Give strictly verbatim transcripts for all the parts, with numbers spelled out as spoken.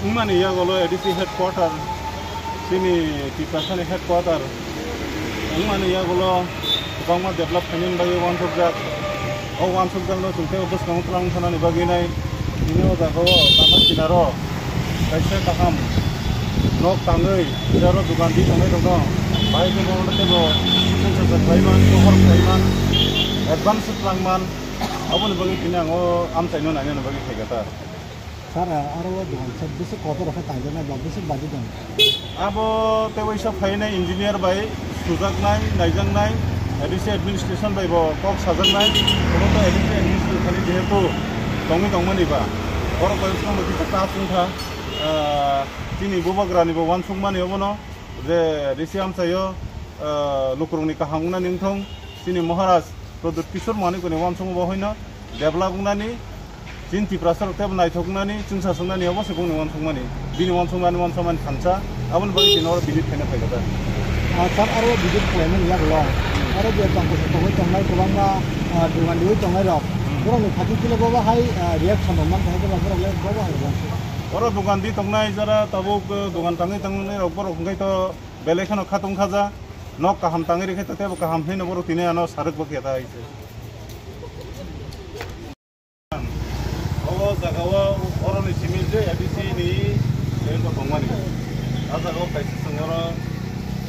Wngmani yagulo A D C headquarter, chini Tiprasani headquarter wngmani yagulo kwbangma develop khainani bagwi uansukjak. O uansukjakno chwng teibo bwskango twlang thanani bagwi nai tini o jagao lama kinaro kaisa kaham nok tangwi jaro dogan di tongnai rokno bahai khe bono teibo chwngsacha khlaiman, pohor khlaiman, advance twlangman, aboni bagwi tini ang o amchaino nainani bagwi phaikha ta. Sir, aro o dogan sir bisi kotor khe tangjaknai ba bisi baji dong? Abo tei waisa phainai engineer bai sujaknai, naijaknai, A D C administration bai bo kok sajaknai, obo to A D C administration thani jehetu tongwi tongmani ba. Borok bai wngkha kisa ta chwngkha, ah, chini bubagrani bo uansukmani obono je A D C amchaio, ah, lukurokni kaham wngnani wngthong, chini Maharaj Pradyut Kishore Manikni uansukma bo hoino develop wngnani, chini Tiprasa rok teibo naithok wngnani, chwngsa swngnani obo se bongni uansukmani, bini uansukmani uansukmani thansa, aboni bagwi chini oro visit khaina phaikha ta. Ah, sir, aro visit khlaimani yagulo, aro je tongkol tongwi tongnai kwbangma, ah, dogan riwi tongnai rok, hmm, borokni phatik tile bobo hai, ah, reaction rok mankha hai, borok le bobo hai rok. Oro dogan di tongnai jara tabuk, eh, dogan tangwi tongnai rok borok hwnkhe to belai kheno khatung khaja, nok kaham tangwi rikhe to teibo kaham hwnwi no borok tini ano sarwk bo khe ta hai se. O jaga o oroni simi je A D C ni tei bo tongmani. A jaga o kaisa chwng oro,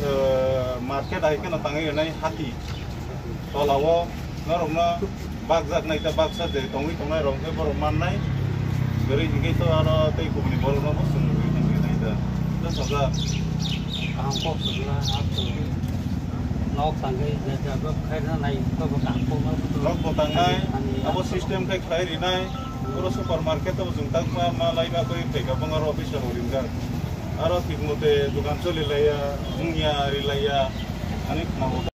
eh, market hai kheno tangwi rwnai hati. Tola o norokno bakjak nai ta baksa je tongwi tongnai rok khe borok mannai. Kwrwi hwnkhe to aro tei kubuni borokno bo chwng rwui tongwi nai ta. Tei sajak. Kaham kok swkla, nok tangwi, je jaga khairna nai, to bo kaham kok ma. Nok bo tangnai, ani abo system khe khlai rinai. Oro supermarket o chwng tangma ma lai bagwi tei ka bangaro officer rok ringjak. Aro thik mote dogan choli laiya, wngya ri laiya, ani khna bo.